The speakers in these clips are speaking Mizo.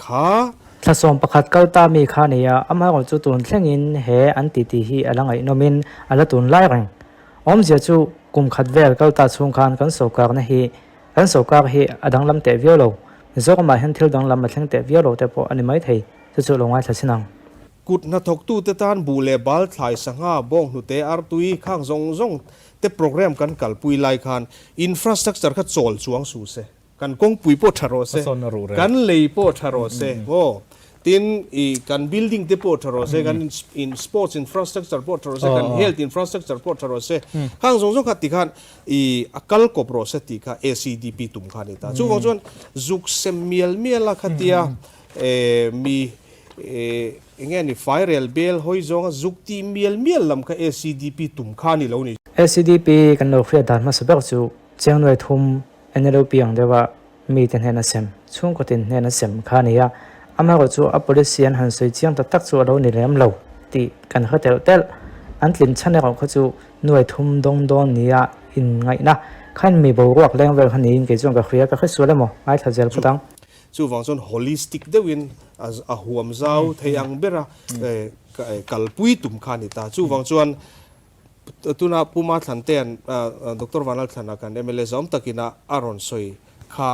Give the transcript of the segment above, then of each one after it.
kha. Thla 11 kal ta mi kha nia, amaherawhchu tun thlengin he an titi hi a la ngaihnawmin a la tunlai reng. Awmzia chu kum khat vel kal ta chhung khan kan sawrkarna hi kan sawrkar hi a danglam teh viau lo. Mizoramah hian thil danglam a thleng teh viau lo te pawh a ni maithei, chu chu lo ngaithla chin ang. Kut hnathawktute tan buh leh bal, thlai, sangha, bawng, hnute, artui, khang zawng zawng te program kan kalpui lai khan infrastructure kha chawl chuang suh se. Kan kawngpui pawh tha rawh se, kan lei pawh tha rawh se maw? Tin, i kan building te pawh tha rawh se, kan in sports infrastructure pawh tha rawh se, kan health infrastructure pawh tha rawh se. Khang zawng zawng kha tikhan i a kal kawp rawh se tih kha ACDP tum kha a ni ta. Chuvang chuan zuk sem mial mial a khatia mi eng nge ni fairel bel hawi zawnga zuk tih mial mial lam kha ACDP tum kha a ni lo ni. ACDP kan lo hriat dan hmasa ber chu Chiangnuai thum NLUP ang deuha mite hnena sem, chhungkaw tin hnena sem kha a ni a, amaherawh chu a policy an han sawi chiang tak tak chu a lo ni lem lo tih kan hre telh telh. An tlin chhan erawh kha chu nuai thum dawng dawn nia inngaihna khan mi boruak leng vel kha niin kei chuan ka hria, ka hre sual emaw ngaithla zel phawt ang. Chuvang chuan holistic deuhin a huam zau thei ang bera kalpui tum kha a ni ta. Chuvang chuan Tuna Pu Mathlantea'n Doctor Vanlalthlana kan mla zawm takin a a rawn sawi kha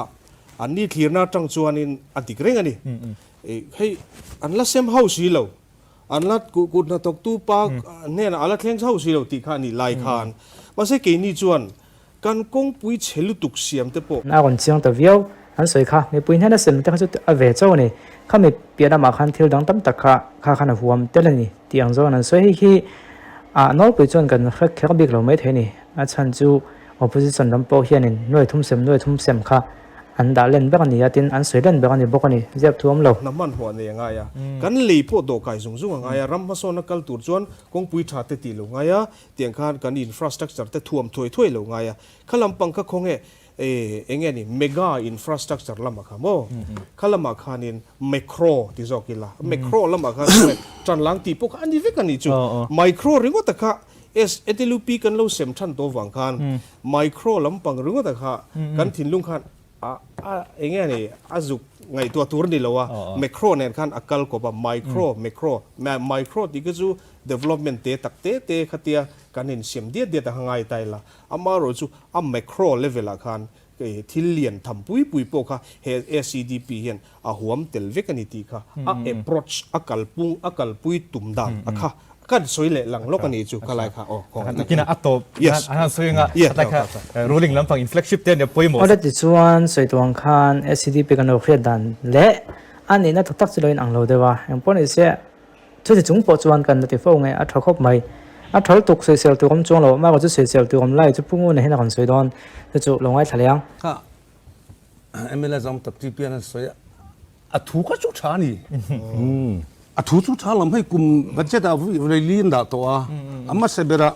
an ni thlirna atang chuanin a dik reng a ni. Hei an la sem hauh si lo, an la kut hnathawktu pa hnenah a la thleng hauh si lo tih kha a nih lai khan. Mahse keini chuan Kan kawngpui chhe lutuk siam te pawh. A rawn chiang ta viau. An sawi kha, mipui hnena sem te kha chu a ve chauh a ni. Kha mi piah lamah khan thil dang tam tak kha kha khan a huam tel a ni tih ang zawng an sawi. Hei hi a nawlpui chuan kan hre kher bik lo maithei a ni. A chhan chu opposition lam pawh hianin nuai thum sem nuai thum sem kha an dah len ber a ni a, tin an sawi len ber a ni bawk a ni. Ziak thu awm lo. Hna hmanhmawh nei a ngai a, kan lei pawh dawhkai zung zung a ngai a, ram hmasawnna kal tur chuan kawngpui tha te tih lo ngai a, Tiang khan kan infrastructure te thuam thuai thuai lo ngai a, kha lampang kha khawnge eng nge ni mega infrastructure lamah kha maw? Kha lamah khanin macro ti zawk ila, macro lamah khan khawnge tanlang tih pawh kha a ni vek a nih chu. Micro ringawta kha SLUP kan lo sem than tawh vang khan micro lampang ringawta kha kan thinlung khan a a eng nge ni a zuk ngaihtuah tur a ni lo a, macro nen khan a kal kawp a, micro, macro, micro tih kha chu development te tak te te khatia kan insiam diat diat a kha ngai ta ila, amaherawh chu a macro level ah khan thil lian tham pui pui pawh kha he SEDP hian a huam tel vek a ni tih kha a approach a kalpung a kalpui tum dan a kha kan sawi leh lang lawk a ni chu kha lai kha aw khaw ngai takin a tawp an han sawi anga khatlai kha ruling lampang in flagship te ania pawimawh. Awle tichuan sawi tuang khan SEDP kan lo hriat dan leh a nihna tak tak chu lo inang lo deuh a, engpawh ni se Chuti chung pawh chuan kan la ti fo nge, a tha khawp mai. A thawl tuk sawisel tur awm chuang lo, amaherawh chu sawisel tur awm lai chu Pu Nguna hian a rawn sawi dawn, chu chu lo ngaithla leh ang. Kha mla zawng tak chi pian an sawi a, a thu kha chu tha a ni. A thu chu tha lam hei kum budget ah rei li an dah tawh a, a hmasa berah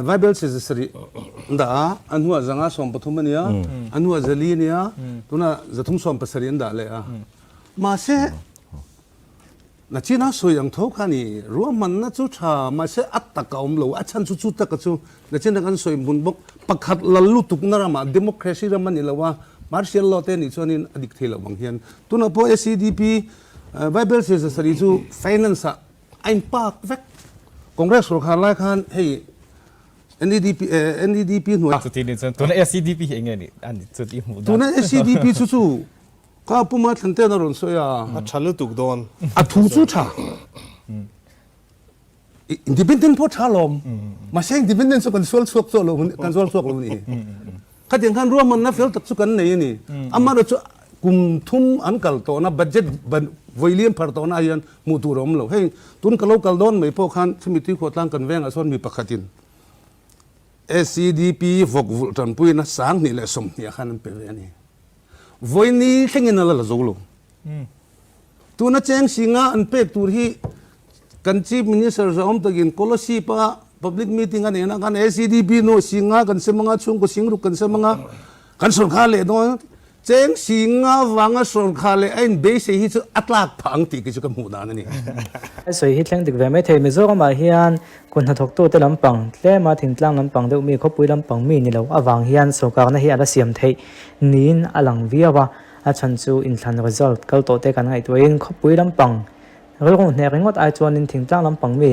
Bible che zasarih an dah a, a hnuah zanga 13 a nia, a hnuah 4 a nia, tunah 370 an dah leh a. Mahse Nachina sawi ang tho kha ni, ruahmanna chu tha mahse a tak a awm lo, a chhan chu chu taka chu Nachina kan sawi hmun bawk, pakhat lal lutukna ramah democracy ram a ni lo a, martial law te nih chuanin a dik thei lo ang hian tunah pawh SEDP Bible sawi zasarih chu finance ah a in park vek, Congress sorkar lai khan hei NEDP NEDP hnuai Chuti nih chuan tuna SEDP hi enge nih a ni chu i hmuh dan. Tuna SEDP chu chu Ka pu ma thlan ten a rawn sawi a. A tha lutuk dawn. A thu chu tha. Independent pawh tha lawm. Mahse independent chu kan sual chhuak chauh lo kan sual chhuak lo ni. Khatiang khan ruahmanna fel tak chu kan nei a ni. Amaherawhchu chu kum thum an kal tawhna budget vawiliam phar tawhna ah hian hmuh tur a awm lo. Hei tun ka lo kal dawn mai pawh khan chumi tuikhuah tlang kan vengah sawn mi pakhatin SEDP vawk vulh tanpuina 2020 ah khan an pe ve a ni. Vawiini thlengin a la la zo lo. Tuna cheng singa an pek tur hi kan Chief Minister za awm takin Kolasib a public meeting a nena khan ACDP nu singa kan sem anga chhungkaw singruk kan sem anga kan sawrkar leh dawn cheng singa vanga sawrkar leh a inbeisei hi chu a tlak phah ang tih khi chu ka hmuh dan a ni. Sawi hi thleng dik ve mai thei. Mizoramah hian Kut hnathawktute lampang, tlema thingtlang lampang deuh mi, khawpui lampang mi ni lo avang hian sawrkarna hi a la siam theih niin a lang viau a. A chhan chu inthlan result kal tawh te kan ngaihtuahin khawpui lampang rilru hneh ringawt ai chuanin thingtlang lampang mi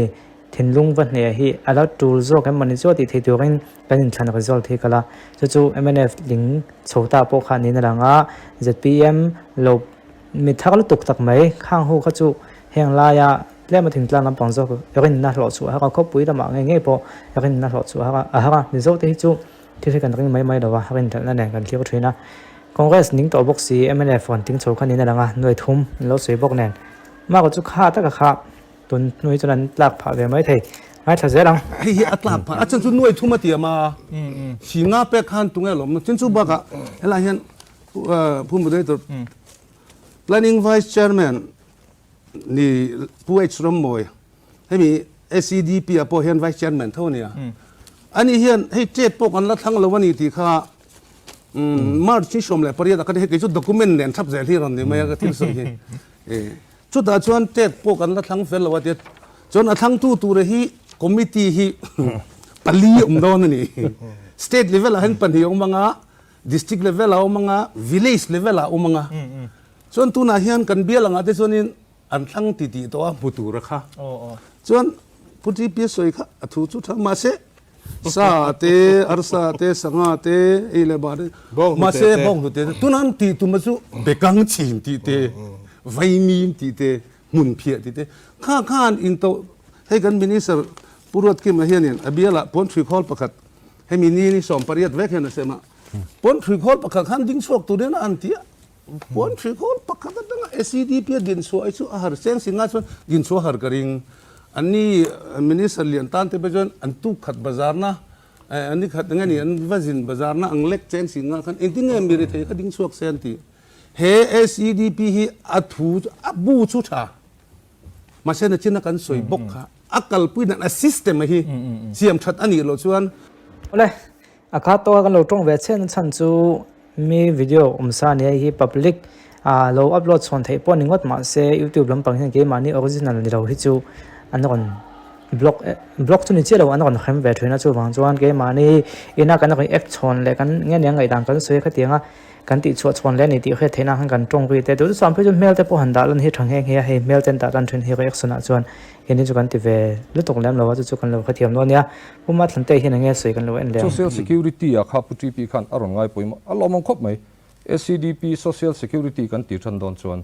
thinlung va hneh hi a la tul zawk em mawni chu a tih theih turin kan inthlan result hi kal a. Chu chu mnf ling chho ta pawh kha niin a lang a, zpm lo mi thar lutuk tak mai khang ho kha chu heng laia tlema thingtlang lampang zawk rinna hlawh chhuah har a, khawpui lamah ngei ngei pawh rinna hlawh chhuah har a, Mizo te hi chu Thil hi kan ring mai mai lo a, rinhlelhna nen kan thlir thin a. Congress ning tawh bawk si, mnf rawn ting chho kha niin a lang a, nuai thum an lo sawi bawk nen. Mako chu kha taka kha tun hnu hi chuan an tlak phah ve mai thei. Ngaithla zel ang. Hei hi a tlak phah, a chan chu nuai thum a tiam a, si nga pek khan tunge lawm chin chu bakah helai hian Pu Moderator, Planning Vice Chairman ni Pu H Rammawi, Hemi SEDP ah pawh hian Vice Chairman tho a nia. Ani hian hei chet pawh kan la thlang lo a ni tih kha March ni 18 ah khan hei kei chu document nen thap zel hi rawn ni mai a ka thil sawi hi. Chutah chuan chet pawh kan la thlang fel lo a tia chuan a thlangtu tura hi committee hi pali awm dawn a ni. State level ah hian pahnih a awm ang a, district level ah a awm ang a, village level ah a awm ang a. Chuan tunah hian kan bial angah te chuanin An thlang ti tih tawh a hmu tur a kha. Chuan Pu TP sawi kha a thu chu tha mahse sa te arsa te sangha te ei leh bah te mahse bawng hlute te tuna an tih tum a chu bekang chin tih te vaimim tih te hmun phiah tih te kha khan in to hei kan minister Pu Ruatkima hianin a bialah pawn hrui khawl pakhat hemi ni ni 18 vek hian a sem a pawn hrui khawl pakhat khan ding chhuak turin a an ti a. Puan hrui khawl pakhat atanga SEDP a din chhuah hi chu a har seng si nga chuan din chhuah a har ka ring. Anni Minister lian tan te pawh chuan an tuk khat bazar na an ni khat eng nge ni an va zin bazar na ang lek cheng si nga khan engtin nge mi rethei kha ding chhuak se an ti. He SEDP hi a thu a bu chu tha mahse nachina kan sawi bawk kha a kalpui dan a system a hi siam that a nih loh chuan. Awle, a kha tawka kan lo tawng ve chhen chhan chu Mi video awm sa nia hi public ah lo upload chhawn theih pawh ni ngawt mahse youtube lampang hian keimahni original ni lo hi chu an rawn block block chu ni chiah lo an rawn hrem ve thin a chuvang chuan keimahni ina kan rawn act chhawn leh kan nge nia ngaihdan kan sawi khatiang a kan tih chhuah chhawn leh a ni tih hriat theihna khan kan tawng ri te duh chuan phei chu hmel te pawh han dah lan hi tha nghe nghe a hei hmel te an dah lan thin hi reaction ah chuan keini chu kan ti ve lutuk lem lo a chu chu kan lo hrethiam dawn nia. Pu Mathlante hian enge sawi kan lo en leh ang. Social Security ah kha Pu TP khan a rawn ngai pawimawh a lawm ang khawp mai. SEDP Social Security kan tih than dawn chuan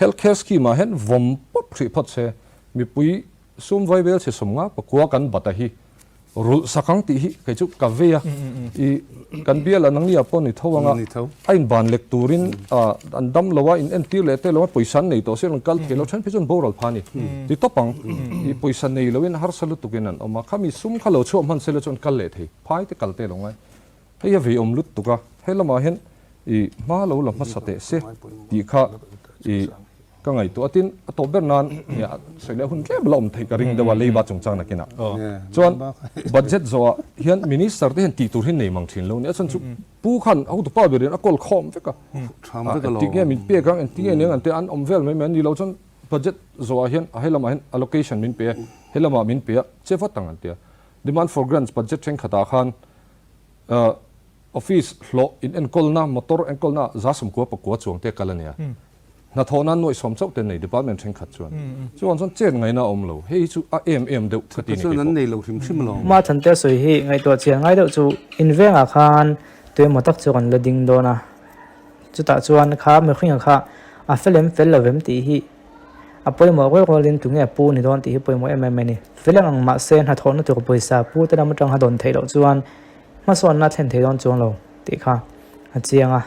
Health Care Scheme ah hian vawm pawp hrih phawt se mipui sum vai vel chhe 50 pakua kan bat a hi rulh sak ang tih hi kei chu ka vei a. I kan bial ah nangni ah pawh ni tho anga a in ban lek turin an dam lo a in entir leh te lo a pawisa an nei tawh si an rawn kal thei lo then phei chuan boral pha a ni. Ti tawp ang, i pawisa nei loin harsa lutukin an awm a, khami sum kha lo chhuah hman sela chuan kal leh thei, phai te kal te lo ngai. Hei a veiawm lutuk a, he lamah hian i hma lo la hmasa teh se tih kha i ka ngaihtuah a, tin a tawp ber nan sawi leh hun tlem la awm theih ka ring deuh a leiba chungchang nakinah chuan budget zawhah hian minister te hian tih tur hi nei mang thin lo nia chuan chu Pu khan hotupa berin a kawl khawm vek a, engtik nge min pek ang, engtik nge eng ang te an awm vel mai mai a ni lo chuan Budget zawhah hian a helamah hian allocation min pe a, helamah min pe a, che vat ang an ti a. Demand for grants budget thenkhatah khan office hlawh in enkawlna, motor enkawlna 190 pakua chuang te kal a nia. Hnathawh nan nuaih sawm chauh te an nei department thenkhat chuan. Chuvang chuan chet ngaihna a awm lo. Hei hi chu a em em deuh ka ti ni kei pawh. Mah Thante sawi hi ngaihtuah chian ngai deuh chu invengah khan tuemaw tak chu kan la ding dawn a. Chutah chuan kha mihringa kha a fel em fel lo em tih hi a pawimawh rual rualin tunge a pu ni dawn tih hi pawimawh em em a ni. Fel ang ang mahse hnathawhna tur pawisa pu te lam atang a dawn theih loh chuan hmasawnna a thlen thei dawn chuang lo tih kha a chiang a.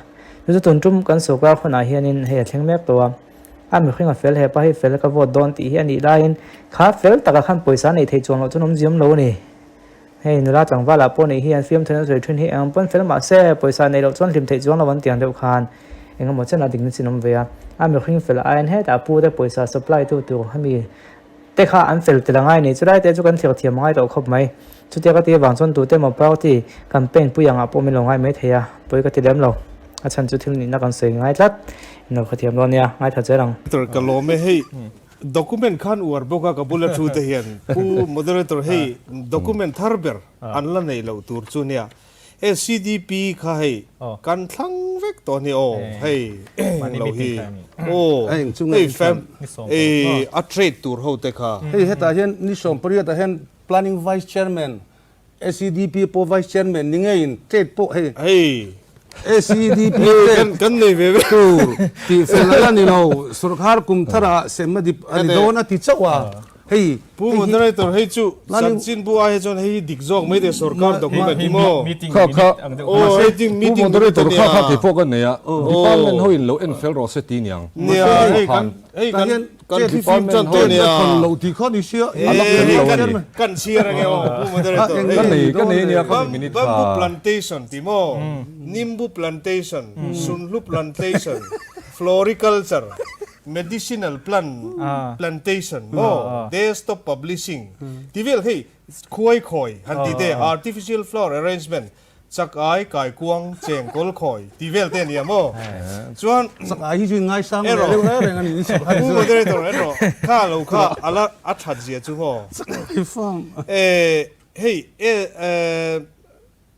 Chu chu tun tum kan sawrkar hunah hianin hei a thleng mek tawh a, a mihringa fel hepa hi fel ka vote dawn tih hi a nih laiin kha fel takah khan pawisa neih theih chuang loh chuan awmzia awm lo a ni. Hei nula tlangval ah pawh nih hi an fiam thlen a sawi thin hi eng pawn fel mah se pawisa neih loh chuan hlim theih chuang lo an tiang deuh khan eng emaw chen a dikna chin awm ve a, a mihring fel aiin hetah pu te pawisa supply tu tur hemi te kha an fel tel angai ni chulai te chu kan thlir thiam angai tawh khawp mai chutia ka ti avang chuan tute emaw party campaign pui angah pawh min lo ngai mai thei a pawi ka ti lem lo a chhan chu thil nihna kan sawi ngai tlat in lo khathiam dawn nia ngaithla zel ang. Ka lawm e hei Document khan uar bawk a ka bula thu te hian Pu Moderator hei document thar ber an la nei loh tur chu nia SCDP kha hei kan thlang vek. vek tawh a ni aw hei lo hi aw hei fam ei a trade tur ho te kha. Hei hetah hian ni 18 ah hian Planning Vice Chairman SEDP pawh Vice Chairman ni ngeiin trade pawh hei. Hei. SEDP trade kan nei ve ve. Tur tih fel a la ni lo. Sorkar kum tharah sem a dip a ni dawn a ti chauh a. Hei. Pu Moderator hei chu chanchinbu ai hi chuan hei hi dik zawk mai teh sorkar document hi maw. Kha kha. Aw hei ting meeting Pu Moderator kha kha kei pawh ka nei a. Department ho in lo en fel rawh se ti niang. Nia hei kan hei kan Kan thlifim chan tawh nia. Kan lo ti kha ni sia. A la fel lo a ni. Kan chhiar ange aw Pu Moderator. Ka nei ka nei nia khami minute kha. Bamboo plantation ti maw? Nimbu plantation, sunhlu plantation, floriculture, medicinal plant plantation maw? Desktop publishing ti vel hei khuai khawi han ti te artificial flower arrangement Chak ai kai kuang cheng kawl khawi tih vel te a nia maw? Chuan Chak ai hi chu in ngaisang leh deuh reng reng a ni in chak ai chu. Pu moderator erawh kha lo kha a la a that zia chu maw? Chak ai farm. Eh hei eh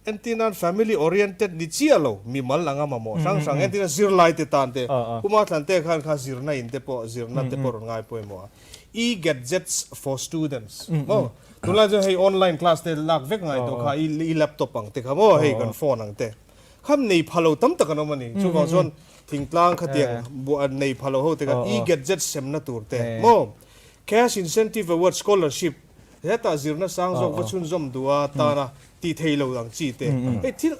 entirnan family oriented ni chiah lo mimal anga mamawh hrang hrang entirnan zirlai te tan te Puma Thlante khan kha zirna in te pawh zirna te pawh rawn ngai pawimawh a e-gadgets for students maw? Tunlai chuan hei online class te lak vek ngai tawh kha i laptop ang te kha maw hei kan phone ang te kham nei pha lo tam tak an awm a ni. Chuvang chuan thingtlang khatiang nei pha lo ho te kha e-gadget semna tur te maw cash incentive award scholarship hetah zirna sang zawk va chhunzawm duh a tana tih thei lo ang chi te hei thil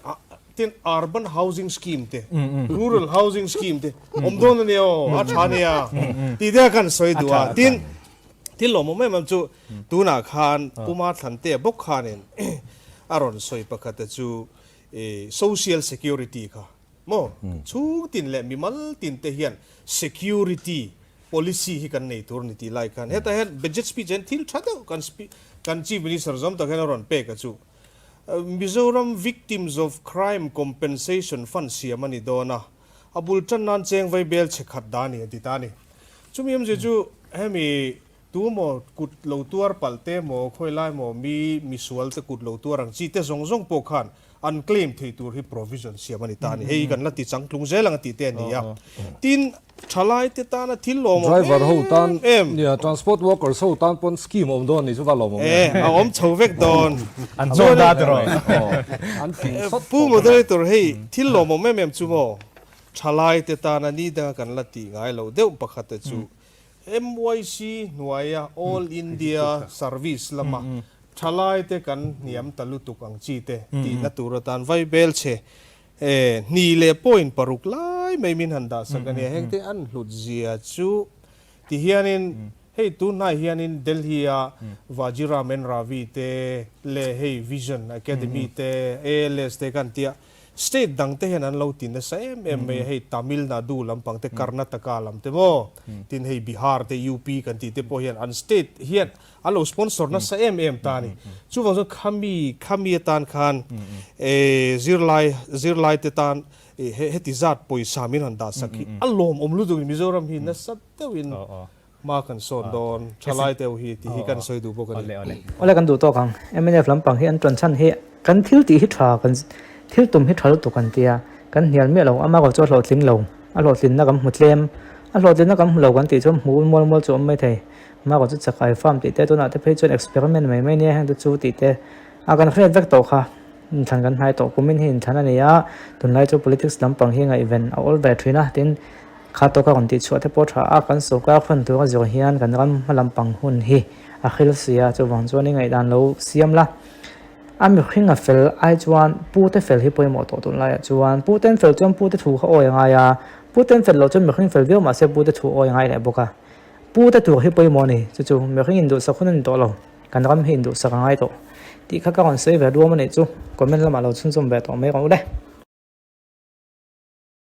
tin urban housing scheme te rural housing scheme te awm dawn a nia aw a tha nia tih te khan sawi duh a tin thil lawmawm em em chu Tunah khan Puma Thlantea bawk khanin a rawn sawi pakhata chu social security kha maw chhung tin leh mimal tin te hian security policy hi kan nei tur a ni tih lai khan hetah hian budget speech hian thil tha deuh kan kan chief minister zawm tak hian a rawn pek a chu Mizoram victims of crime compensation fund siam a ni dawn a, a bul tan nan cheng vai bel chhe khat da a ni a ti ta a ni. Chumi awmzia chu hemi Tu maw kut lo tuar palh te maw, khawi lai maw mi misual te kut lo tuar ang chi te zawng zawng pawh khan an claim thei tur hi provision siam a ni ta a ni. Hei hi kan la ti changtlung zel ang a tih te a ni a. Tin, thalai te tana thil lawmawm Driver ho tan, em em. nia, transport workers ho tan pawn scheme a awm dawn a ni chu va lawmawm em. E, a awm chho vek dawn. An zawm da tiraw. An fing sawt Pu khawp a. Moderator, hei thil lawmawm em em chu maw, thalai te tana ni danga kan la tih ngai loh deuh pakhat te chu MYC hnuaia All India Service lama thalaite kan hniam ta lutuk ang chi te tihna tur atan vai bel che hni leh point paruk lai mai min han dah sak a nia. Hengte an hlut zia chu ti hianin hei tunhnai hianin Delhi-a Vajiram and Ravi te leh hei Vision Academy te ALS te kan tia State dang te hian an lo ti nasa em em mai a, hei Tamil Nadu lampang te, Karnataka lam te maw, tin hei Bihar te, UP kan tih te pawh hian an state hian an lo sponsor nasa em em ta a ni. Chuvang chuan khami khami atan khan zirlai zirlai te tan heti zat pawisa min han dah sak hi a lawmawm lutuk in Mizoram hi nasa deuhin Hma kan sawn dawn, thalai deuh hi tih hi kan sawi duh bawk a ni. Awle kan duh tawk ang. Mnf lampang hi an tawn chhan hi kan thil tih hi tha, kan thil tum hi tha lutuk an tia, kan hnial miah lo, ama erawh chu a hlawhtling lo, a hlawhtlinna kan hmu tlem, a hlawhtlinna kan hmu lo kan tih chuan hmu mual mual chu a awm mai thei. Ama erawh chu chakai farm tih te tunah te phei chuan experiment mai mai nia heng te chu tih te a kan hriat vek tawh kha. Inthlan kan hnai tawh kumin hi inthlan a ni a, tunlai chu politics lampang hi ngaihven a awl ve thin a, tin Kha tawka rawn tihchhuah te pawh tha a, kan sorkar hman tura zawh hian kan ram hma lampang hun hi a hril si a, chuvang chuan i ngaihdan lo siam la. A mihring a fel ai chuan pu te fel hi pawimawh tawh tunlaiah chuan pu ten fel chuan pu te thu kha awi a ngai a, pu ten fel loh chuan mihring fel viau mahse pu te thu awi a ngai leh bawk a. Pu te tur hi pawimawh a ni, chu chu mihring induhsak hun a ni tawh lo, kan ram hi induhsak a ngai tawh tih kha ka rawn sawi ve ruam a nih chu, comment lamah lo chhunzawm ve tawh mai rawh u le.